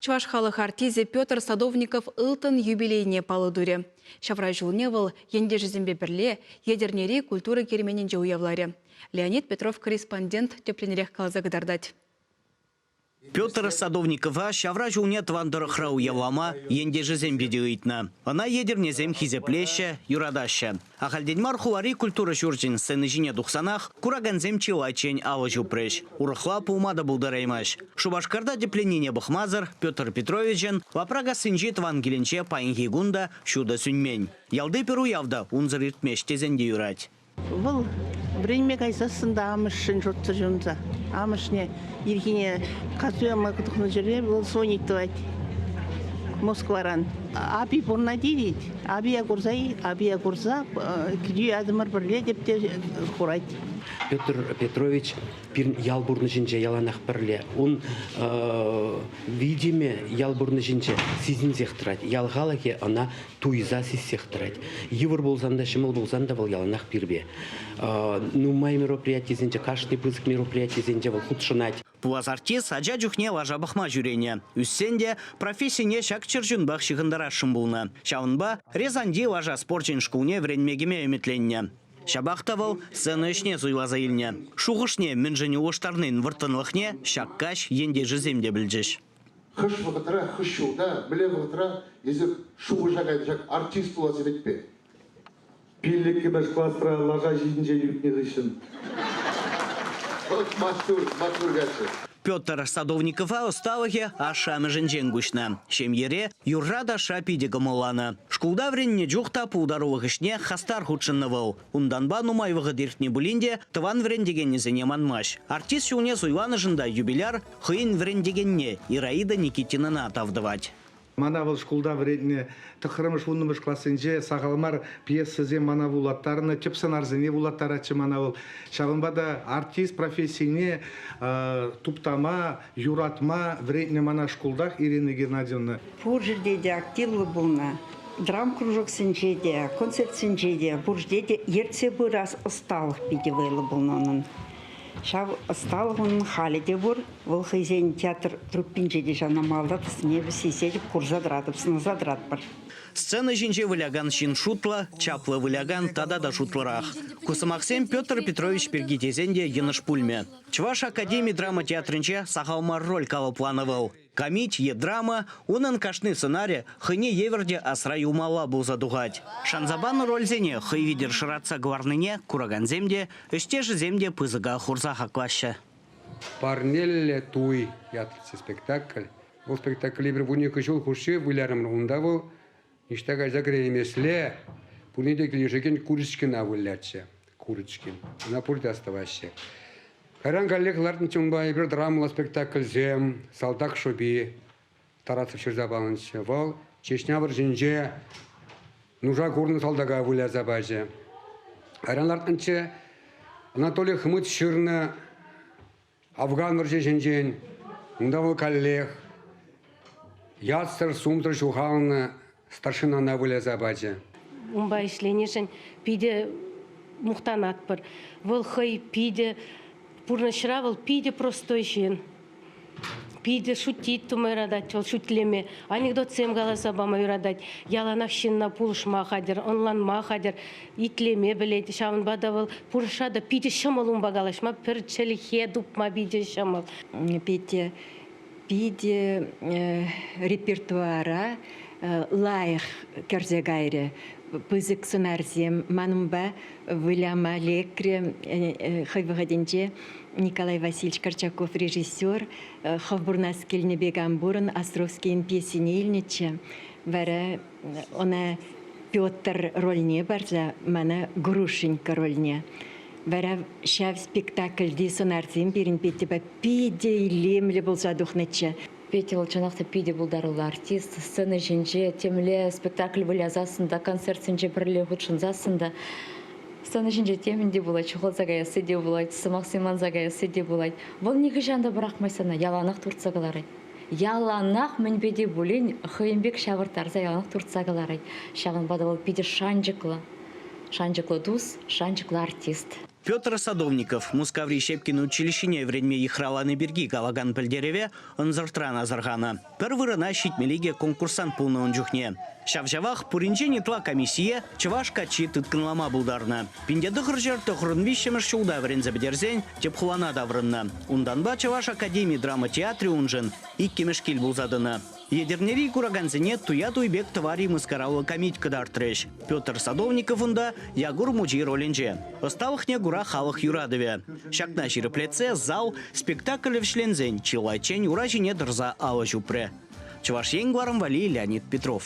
Чӑваш халӑх артисчӗ Петр Садовников ылтӑн юбилейне паллӑ турӗ. Ҫавра ҫулне вӑл ентешӗсемпе пӗрле Етӗрнери культура керменӗнче уявларӗ. Леонид Петров корреспондент тӗплӗнрех каласа кӑтартать. Петр Садовникова ҫавра ҫулне тӑван тӑрӑхра уявлама ентешӗсем питӗ ыйтнӑ. Ӑна Етӗрнесем хисеплеҫҫӗ, юратаҫҫӗ. Ахальтен мар хулари культура ҫурчӗн сцени ҫине тухсанах куракансем чылайччен алӑ ҫупрӗҫ. Урӑхла пулма та пултараймасть. Шупашкарта тӗпленнине пӑхмасӑр Петр Петровичӑн Лапракассинчи тӑван килӗнче паянхи кун та ҫутӑ сӳнмен. Ялти пӗр уяв та унсӑр иртмест тесен те юрать. Вӑл вӗренме кайсассӑн та амӑшшӗн шутсӑр ҫунса. Амӑшне ирхине касуяма тухнӑ ҫӗре вӑл звонить тӑвать Москваран. Апи пурӑнать тет. Апия курса, апия курса кӗтӳ ятӑмӑр пӗрле теп те хурать. Петр Петрович пирӗн ял пурнӑҫӗнче яланах пӗрле. Ун витӗмӗ ял пурнӑҫӗнче сисӗнсех тӑрать. Ял халӑхӗ ӑна туйса сиссех тӑрать. Йывӑр пулсан та, ҫӑмӑл пулсан та вӑл яланах пирпе. Нумай мероприятисенче, кашни пысӑк мероприятисенче вӑл хутшӑнать. Пулас артист ача чухне лаша пӑхма ҫӳренӗ. Ӳссен те профессине ҫак чӗрчунпах ҫыхӑнтарасшӑн пулнӑ. Ҫавӑнпа Рязаньти лаша спорчӗн шкулне вӗренме кӗме ӗмӗтленнӗ. Ҫапах та вӑл сцена ӗҫне суйласа илнӗ. Шухӑшне мӗншӗн улӑштарнин вӑрттӑнлӑхне ҫак каҫ ентешӗсем те пӗлчӗҫ. Хӑш вӑхӑтра, хӑш ҫулта, мӗнле вӑхӑтра эсир шухӑша кайнӑ ҫак артист пулас ӗмӗтпе? Пиллӗкмӗш класра лаша ҫинчен ӳкнӗ хыҫҫӑн. Вӑт маттур, маттур каччӑ. Петр Садовникова ӑсталӑхӗ ашшӗ-амӑшӗнчен куҫнӑ. Ҫемьере юрра-ташша питӗ кӑмӑлланӑ. Шкулта вӗреннӗ чух та пултарулӑх ӗҫне хастар хутшӑннӑ вӑл. Унтанпа нумай вӑхӑт иртнӗ пулин те тӑван вӗрентекенӗсене манмасть. Артист ҫулне суйланӑшӑн та юбиляр хӑйӗн вӗрентекенне Ираида Никитинӑна тав тӑвать. Мана вӑл шкулта вӗрентнӗ тӑххӑрмӗш, вуннӑмӗш классенче сахал мар пьесӑсем мана вулаттарнӑ, тӗп сӑнарсене вулаттаратчӗ мана вӑл. Ҫавӑнпа та артист профессине туптама, юратма вӗрентнӗ мана шкултах Ирина Геннадьевна. Пур ҫӗрте те активлӑ пулнӑ. Драм-кружоксенче те, концертсенче те, пур ҫӗрте те ертсе пырас ӑсталӑх питӗ вӑйлӑ пулнӑ унӑн. Ҫав ӑсталӑх унӑн халӗ те пур. Вӑл хӑйсен театр труппинче те ҫавна малта тӑсне сисетӗп, курса тӑратӑп, сӑнаса тӑратпӑр. Сцена ҫинче вылякан ҫын шутлӑ, чаплӑ вылякан тата та шутлӑрах. Ку сӑмахсем Петр Петрович пирки тесен те йӑнӑш пулмӗ. Чӑваш академи драма театрӗнче сахал мар роль калӑпланӑ вӑл. Камит е драма, унӑн кашни сӑнарӗ хӑйне евӗр те асра юлмалла пулса тухать. Шанса панӑ рольсене хӑй витӗр шӑратса кӑларнине куракансем те, ӗҫтешӗсем те пысӑка хурса хаклаҫҫӗ. «Парнеллӗ туй» ятлӑччӗ спектакль. Вӑл спектакле эпир 12 ҫул хушши вылярӑмӑр. Унта вӑл ниҫта кайса кӗреймесле пурне те килӗшекен Курочкина вылятчӗ. Курочкин. Ӑна пурте астӑваҫҫӗ. Кайран каллех лартнӑччӗ унпа эпир драмӑллӑ спектакльсем, «Салтак шӑпи», Тарасов ҫырса панӑччӗ. Вӑл Чечня вӑрҫинче нуша курнӑ салтака выляса пачӗ. Кайран лартнӑччӗ Анатолий Хмыт ҫырнӑ Афган вӑрҫи ҫинчен. Унта вӑл каллех ятсӑр, сумсӑр ҫухалнӑ старшинана выляса пачӗ. Унпа ӗҫленишӗн питӗ мухтанатпӑр. Вӑл хӑй питӗ пурнӑҫра вӑл питӗ простой ҫын. Питӗ шутить тума юратать вӑл, шӳтлеме, анекдотсем каласа пама юратать. Яланах ҫынна пулӑшма хатӗр, ӑнланма хатӗр, итлеме пӗлет. Ҫавӑнпа та вӑл пурнӑҫра та питӗ ҫӑмӑл унпа калаҫма, пӗр чӗлхе тупма питӗ ҫӑмӑл. Питӗ, питӗ репертуара лайӑх кӗрсе кайрӗ. Пысӑк сӑнарсем манӑнпа выляма лекрӗ хӑй вӑхӑтӗнче. Николай Васильевич Корчаков режиссер хӑв пурӑнас килнӗ пек ан пурӑн Островскийӗн пьесине илнӗччӗ. Вара ӑна Петр рольне парса мана Грушенька рольне. Вара ҫав спектакльти сӑнарсем пирӗн Петьӑпа питӗ илемлӗ пулса тухнӑччӗ. Петя вӑл чӑнах та питӗ пултаруллӑ артист. Сцена ҫинче темле спектакль вылясассӑн та, концертсенче пӗрле хутшӑнсассӑн та сцена ҫинче темӗн те пулать, ҫухалса каясси те пулать, сӑмахсем манса каясси те пулать. Вӑл нихӑҫан та пӑрахмасть сана, яланах туртса кӑларать. Яланах мӗнпе те пулин хӑйӗн пек ҫавӑрттарса яланах туртса кӑларать. Ҫавӑнпа та вӑл питӗ шанчӑклӑ, шанчӑклӑ тус, шанчӑклӑ артист. Петр Садовников Мускаври Щепкин училищине вӗренме йыхравлани пирки калакан пӗлтерӗве ӑнсӑртран асӑрханӑ. Пӗр вырӑна ҫитмелли конкурсант пулнӑ ун чухне. Ҫав-ҫавах пуринчен ытла комиссие чӑваш каччи тыткӑнлама пултарнӑ. 1993 ҫулта вӗренсе пӗтерсен тӗп хулана таврӑннӑ. Унтанпа Чӑваш академи драма театрӗ уншӑн иккӗмӗш кил пулса тӑнӑ. Етӗрнери куракансене туя туй пек тӑвари мыскараллӑ камит кӑтартрӗҫ. Петр Садовников унта Якур мучи ролӗнче. Ӑсталӑхне кура халӑх юратӑвӗ. Ҫакна ҫирӗплетсе зал спектакль вӗҫленсен чылайччен ура ҫине тӑрса алӑ ҫупрӗ. Чӑваш Ен кӑларӑм валли Леонид Петров.